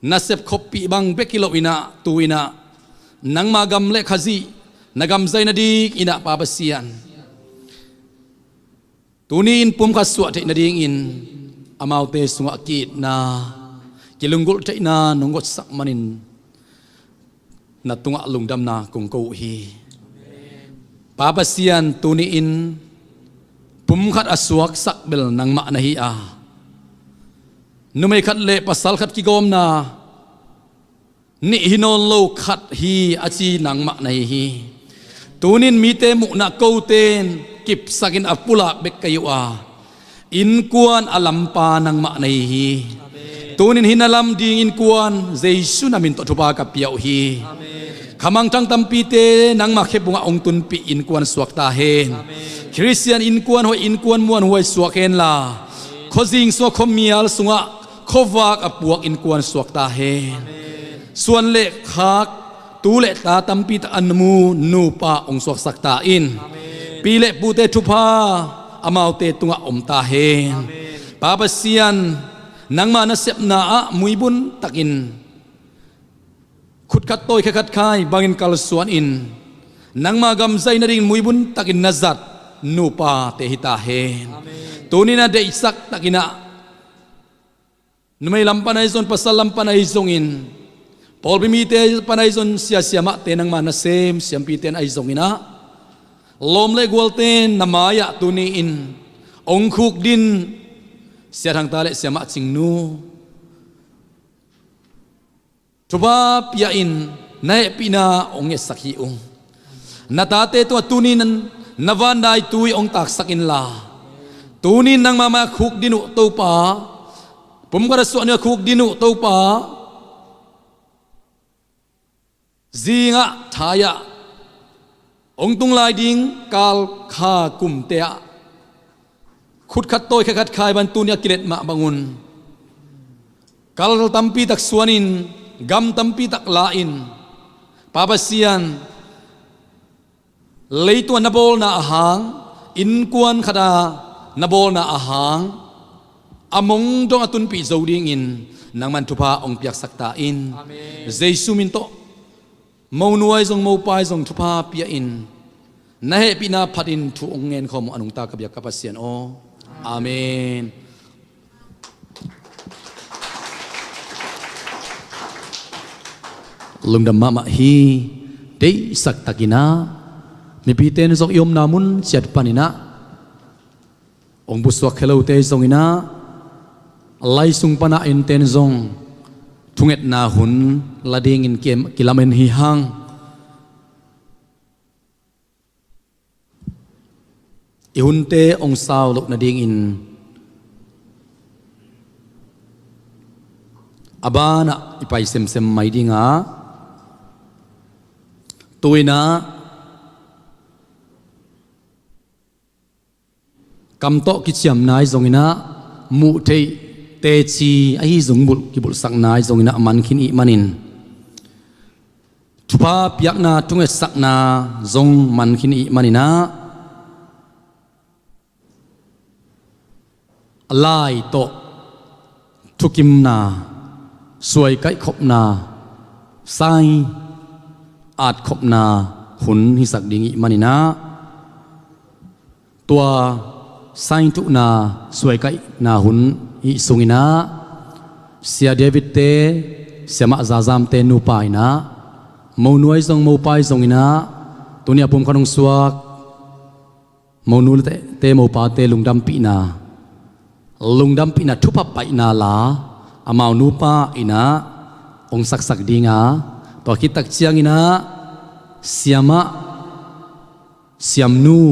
nasep khoppih bang bek hi loin ah, tu-in ah nangma gam le Khazih na gam zai nadingin ah, Pa Pasian, tuni-in pumkhat suah theih nadingin amaute sungah ki-itna, kilunggulh theihna nong gotsak manin na tungah lungdamna kong ko uh hi. Pa Pasian, tuni-in pumkhat a suaksak bel nangmah na hi a, numei khat le pasal khat kigawmna nih hi nawn lo, khat hi a ci nangmah na hi hi. Tunin mite muhna koten kipsakin a pulak bek ka hi uh a, innkuan a lampa nangmah na hi hi. Tunin hih na lam ding innkuan Jesu na min tawh thupha ka pia uh hi. Khamangthang tampite nangma khepbungah hong tunpih innkuan suak ta hen. Khristian innkuan hoih, innkuan muanhuai suak henla, khuazing sungah, khuamial sungah khuavak a puak innkuan suak ta hen. Suan le khak, tu le ta tampi tak a mu nupa hong suaksak ta in. Pi le pute thupha amaute tungah om ta hen. Pa Pasian, nangma nasepna ah muibun takin khut khat tawi khe khat khai bangin kalsuan in, nangma gam zai nading muibun takin na zat nupate hi ta hen. Tunin a deihsak takin ah numei lam pan ahi zongin, pasal lam pan ahi zongin, pawlpi mite pan ahi zongin, sia siamahte nangma nasem siampite ahi zongin ah, lawm le gualte na mai-ah tuni-in hong khukdin Sia Thangta le Siamah Cingnu thupha pia-in na hehpihna hong ngetsak hi ung. Na tate tungah tunin na vandaitui hong taksak inla, tunin nangma mai-ah khukdin uh Topa, pumkhat a suah ni-ah khukdin uh Topa, zingah thai-ah hong tung lai ding kal kha kumte ah khut khat tawi khe khat khai bang tuni a kilet mah bangun kal tampi tak suanin, gam tampi tak la-in, Pa Pasian, leitungah na bawlna a hang, innkuan khata na bawlna a hang, a mong dong a tunpih zo dingin nangman thupha hong piaksak ta in. Jesu min tawh Mo nu ahi zong, mo pa ahi zong thupha pia-in na hehpihna phatin thu hong ngenkhawm uh a nungta ka biak ka Pasian aw. Amen. Lungdam mahmah hi. Deihsak takin ah mipite in zong i omna mun ciat panin ah hong pusuak khia lote zongin ah, lai sung pan a enten zong thungetna hun la dingin ki-, kilamen hi hang. I hunte hong sau loh nadingin a banah i pai semsem mai ding a, tu-in ah kam tawh kiciamna ahi zongin ah, muh theih teci ahi zong bulh kibulhsakna ahi zongin ah a man khin ih manin, thupha piakna, thungetsakna zong man khin ih manin ah, a lai tawh thukimna, suaikaih khopna, sai at khopna hun hisak ding ih manin ah, tua sai thuhna, suaikaihna hun ih sungin ah, Sia David-te, Siamah Zazam-te nupa in ah, mo nu ahi zong, mo pa ahi zongin ah, tuni a pumkhat hong suak mo nute, mo pate lungdampihna, lungdampihna thupha paihna la amau nupa in ah hong saksak ding a, tua khit tak ciangin ah Siamah Siamnu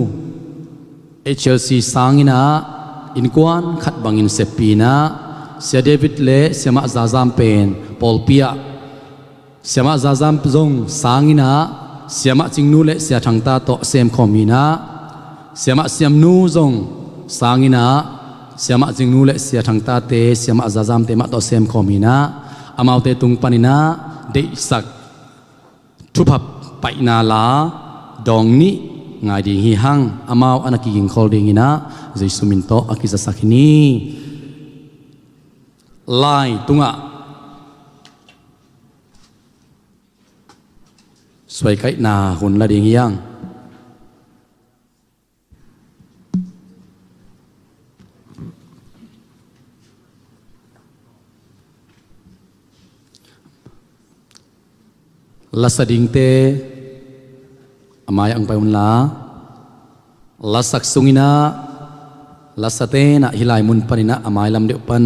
H L C sangin ah innkuan khat bangin seppi in ah, Sia David le Siamah Zazam pen pawlpi ah, Siamah Zazam zong sangin ah Siamah Cingnu le Sia Thangta tawh semkhawm hi in ah, Siamah Siamnu zong sangin ah Siamah Cingnu le Sia Thangtate, Siamah Zazamte mah tawh semkhawm hi in ah, amaute tung panin ah deihsak thupha paihna la dawng nih ngai ding hi hang. Amau a na kigingkhol dingin ah Jesu min tawh a kizasak hi ni. Lai tungah suaikaihna hun la ding hi hang. Lasa dingte a mai-ah hong pai un la, lasak sungin ah, lasate in ah hih lai mun panin ah a mailam deuh pan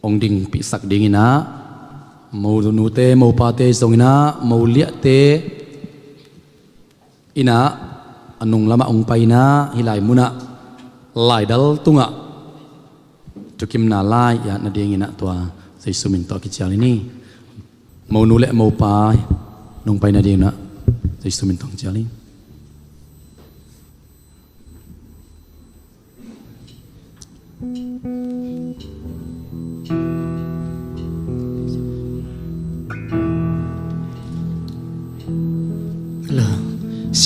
hong dingpihsak dingin ah, mo nute, mo pate zongin ah, mo liahte, Inah a nung lamah hong paina hih lai munah laidal tungah thukimna lai i at nadinginah tua Jesu min tawh kicial in hi. Monu le mopa nong pai nadinginah Jesu min tawh kicial in.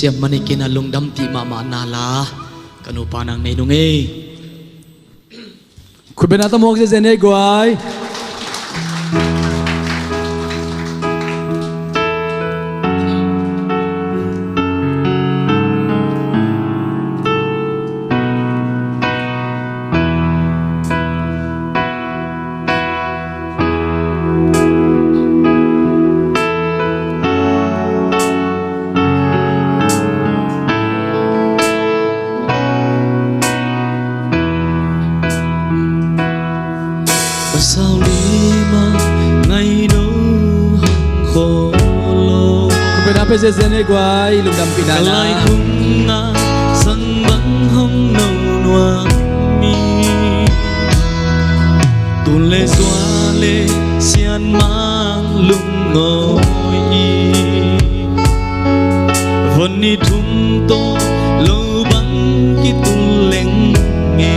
Siam manin a lungdampih mahmah na la ka nupa nang nei nung ei. Khutbetna tawh muak zenzen ei guai. Pasal lima ngai no hong kholo. Khutbetna pia zenzen ei guai, lungdampihna. Ka lai khung a sang bang hong no nuam mi. Tun le zua le sian mang lungngawi i. Von ni thum tawh lo bang kitul leng nge.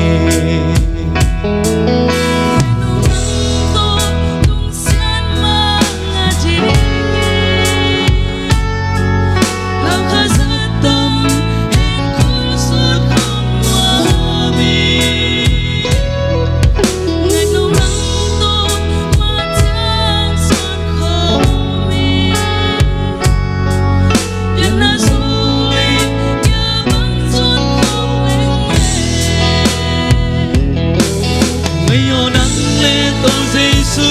Ngai aw nang le Topa Jesu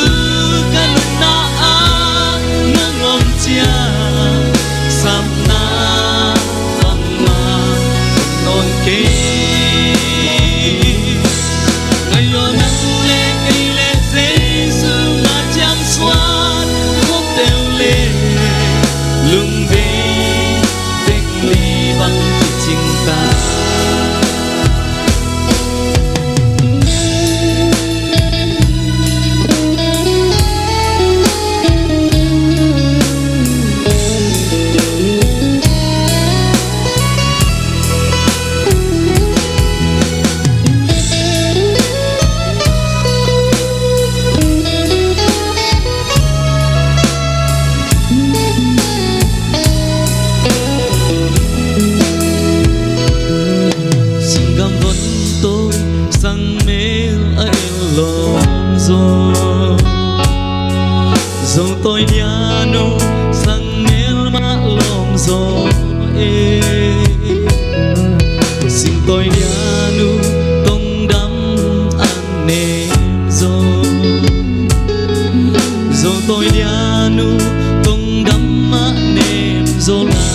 ka nunna ah nang om ciang sapna bangmah om nawn kei. Ngai aw nang le kei le Jesu mah ciang suan khop teu le lungdei teng li bang kicing ta. Singgam von tawh sang mel a el lawm zaw. Zo tawi lian uh sang mel mah lawm zaw e. Sing tawi lian uh tong dam a nem zaw. Zo tawi lian uh tong dam a nem zaw lai.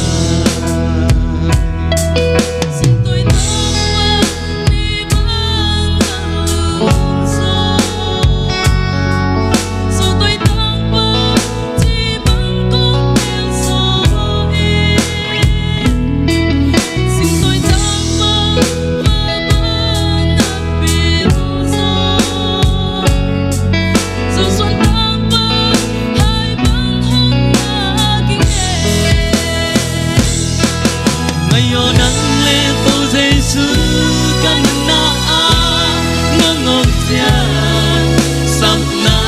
Ngai aw nang le Topa Jesu ka nunna ah nang om ciang sapna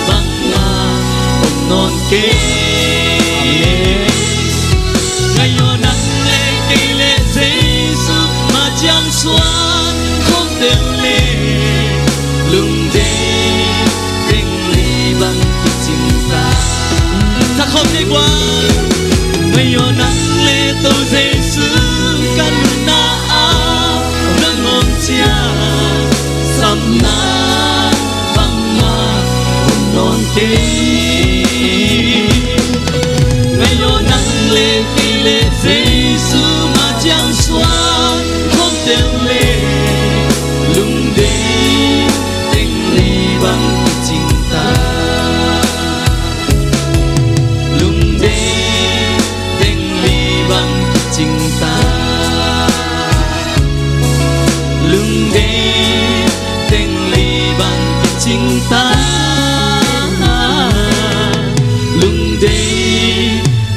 bangmah om nawn kei. Amen. Ngai aw nang le kei le Jesu mah ciang suan khop teu le lungdei teng li bang kicing ta. Tha khawm ding guai. Ngai aw nang le Topa Jesu ka nunna ah nang om ciang sapna bangmah om nawn kei. Ngai aw nang le kei le Jesu mah ciang suan khop teu le lungdei teng li bang kicing ta. Lungdei teng li bang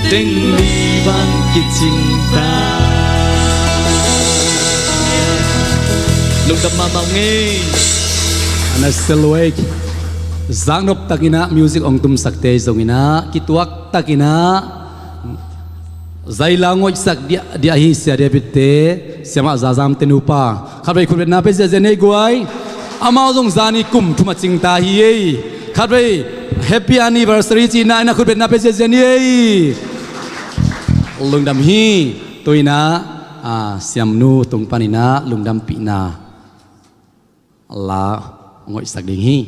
Tengli bang kicing ta. Lungdam mahmah ung ei. Ana Selway zaknop takin ah music hong tumsakte zongin ah kituak takin ah zaila ngoihsak diah, diah hi, Sia David te, Siamah Zazam te nupa. Khatvei khutbetna pia ziahziah ni ei guai. Amau zong zani kum thum a cingta hi ei. Khatvei happy anniversary cihna in ah khutbetna pia ziahziah ni ei. Lungdam hi. Tu-in ah, ah, Siamnu tung panin ah lungdampihna la ngoihsak ding hi.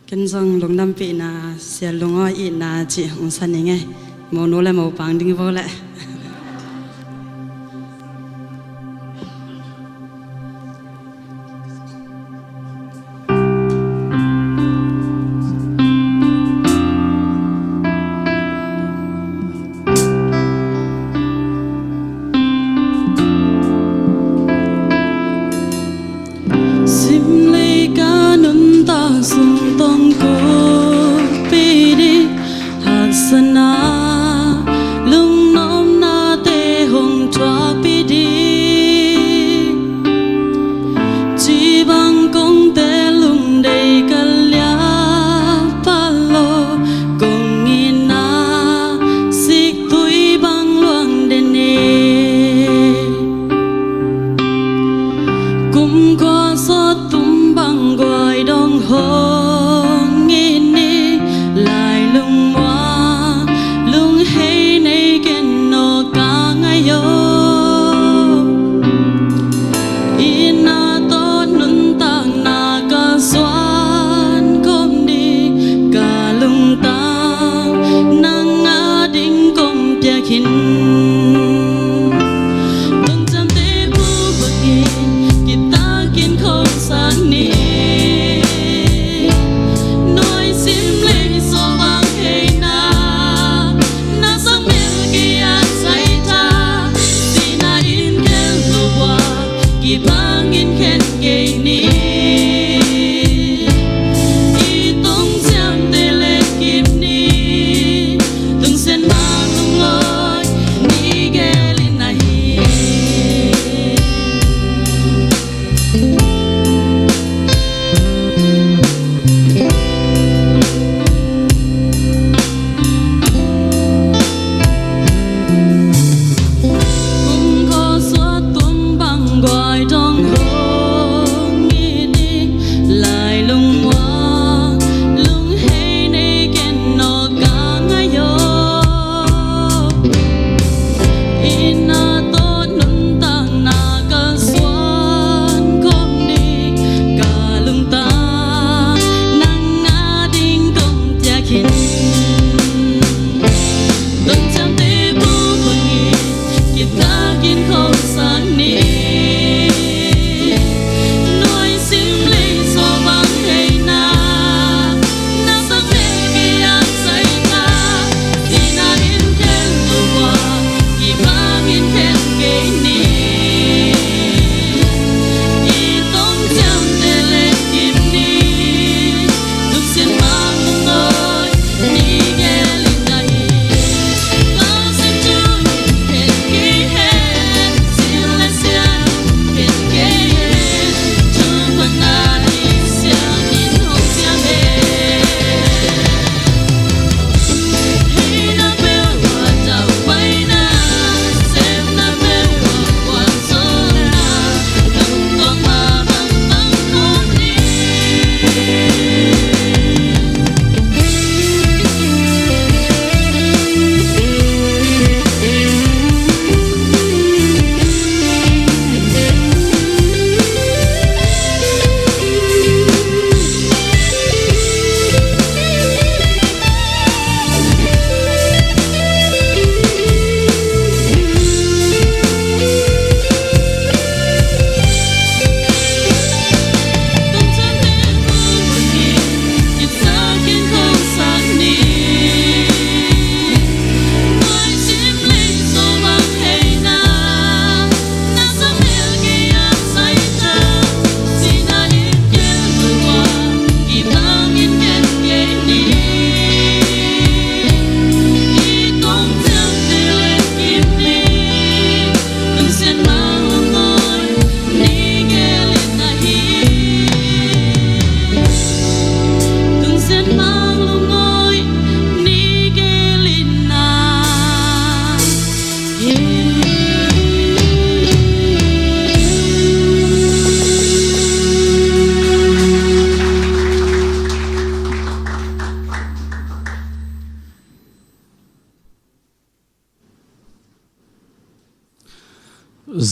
Ken zong lungdampihna, Sia Lung aw, itna cih hong sa ning ei. Monu le mopang ding vo leh. Simlei ka nuntak sung tawng kopi ding haksatna, lungnop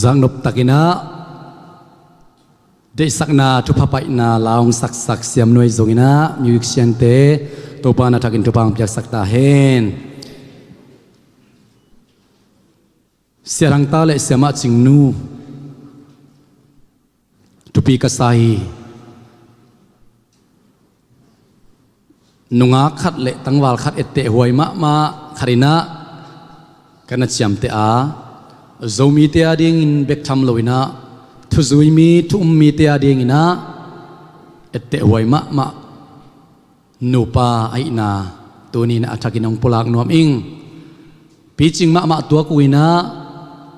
Zaknop takinah deihsakna thupha paihna la hong saksak siamnuai zonginah music siante Topa na thakin thupha hong piaksak ta hen. Siathangta le siamah Cingnu thupi ka sa hi. Nungak khat le tangval khat etteh huai mahmah khat inah ka na ciamteh a, Zomite a dingin bek tham loinah thuzui mi thu um mite a dinginah etteh huai mahmah nupa ahihna tuni inah a thakin hong pulak nuam ing. Picing mahmah tuak uh inah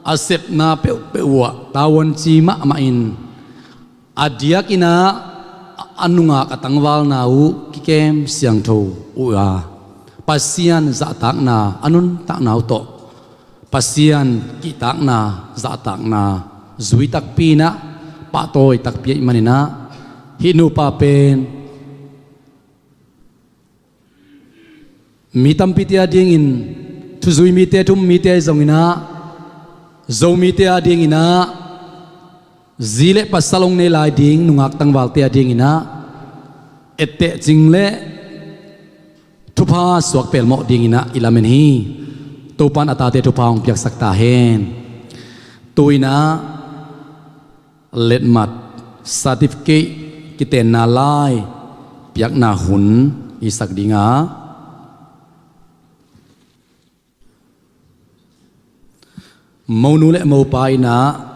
a sepna peuhpeuh uhah tavuanci mahmah in a diakinah a nungak a tangvalna uh kikem siangtho uh a, Pasian zahtakna a nuntakna uh tawh Pasian kihtakna zahtakna zui takpi inah pahtawi takpi ahih maninah hih nupa pen mi tampite a dingin thuzui mite thu um mite ahi zonginah Zomite a dinginah zi le pasal hong nei lai ding nungak tangvalte a dinginah etteh cing le thupha suak pelmawh dinginah i lamen hi. Topan a tate thupha hong piaksak ta hen. Tu inah letmat certificate kitenna lai piakna hun i sak dinga monu le mopa inah